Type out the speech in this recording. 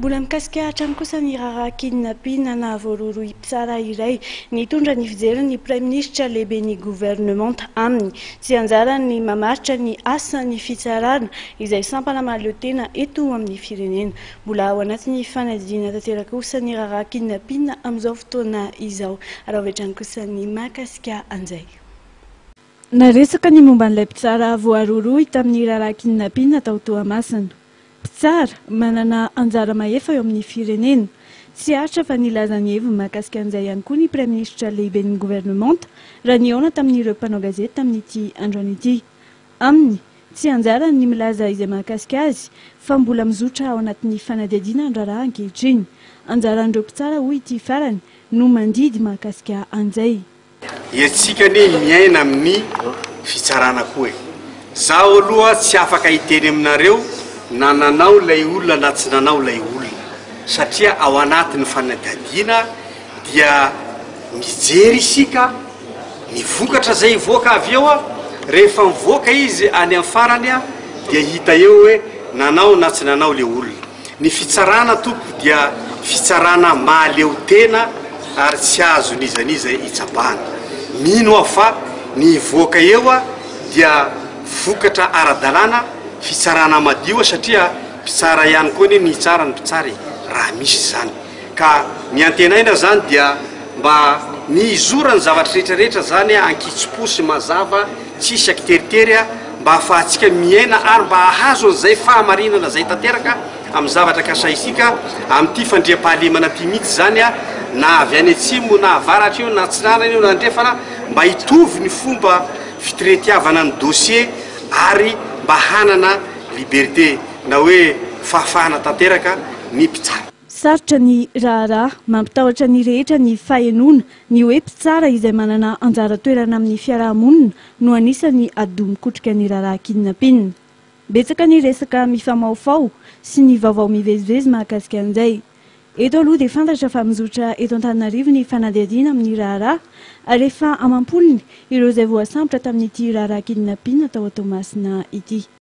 Mbola mikasika hatrany kosa ny raharaha kidnapping nahavoarohirohy mpitsara iray nitondra ny fijerin'ny praiminisitra lehiben'ny governemanta aminy. Tsy anjarany ny mamaritra ny asan'ny fitsarana izay sampana mahaleo tena eto amin'ny firenena. Mbola ao anatin'ny fanadihadiana tanteraka kosa ny raharaha kidnapping amin'izao fotoana izao. Araho avy hatrany kosa ny mahakasika an'izay. Naresaka ny momba an'ilay mpitsara voarohirohy tamin'ny raharaha kidnapping tao Toamasina. Mpitsara, manana anjara mahefa eo amin'ny firenena. Tsy aritra fa nilaza ny heviny mahakasika an'izay ihany koa ny Praiminisitra lehiben'ny governemanta raha nihaona tamin'ireo mpanao gazety tamin'ity androany ity. Aminy, tsy anjarany ny milaza izay mahakasika azy fa mbola mizotra ao anatin'ny fanadihadiana ny raharaha ankehitriny. Anjaran'ireo mpitsara hoy ity farany no mandidy mahakasika an'izay. Isika anie miaina amin'ny fitsarana koa e! Zaho aloha tsy afaka hiteny aminareo na nanao ilay olona na tsy nanao ilay olona satria ao anatin'ny fanadihadiana dia mijery isika ny vokatra izay hivoaka avy eo, rehefa mivoaka izy any amin'ny farany dia hita eo hoe nanao na tsy nanao ilay olona. Ny fitsarana tompoko dia fitsarana mahaleo tena ary tsy azon'iza n'iza itsabahana. Mino aho fa ny hivoaka eo dia vokatra ara-dalàna, fitsarana madio satria mpitsara ihany koa anie ny hitsara ny mpitsara e, raha misy izany. Ka ny antenaina izany dia mba ny hizoran'ny zavatra rehetra rehetra izany ankitsim-po sy mazava, tsisy akiteritery mba hahafahantsika miaina ary mba hahazo an'izay fahamarinana izay tanteraka amin'ny zavatra kasaintsika amin'ity fandriampahalemana ity mihitsy izany na avy any atsimo na avaratra io na atsinanana io na andrefana mba hitovy ny fomba fitretiavana ny dossier ary mba hanana liberté na hoe fahafahana tanteraka ny mpitsara. Sarotra ny raharaha, mampitahotra ny rehetra ny fahenoana ny hoe mpitsara izay manana anjara toerana amin'ny fiaraha-monina no anisan'ny atidoha mikotrika ny raharaha kidnapping. Betsaka ny resaka mifamahofaho sy ny vaovao mivezivezy mahakasika an'izay. Eto aloha dia fantatra fa mizotra eto Antananarivo ny fanadihadiana amin'ny raharaha ary efa amam-polony ireo izay voasambotra tamin'ity raharaha kidnapping tao Toamasina ity.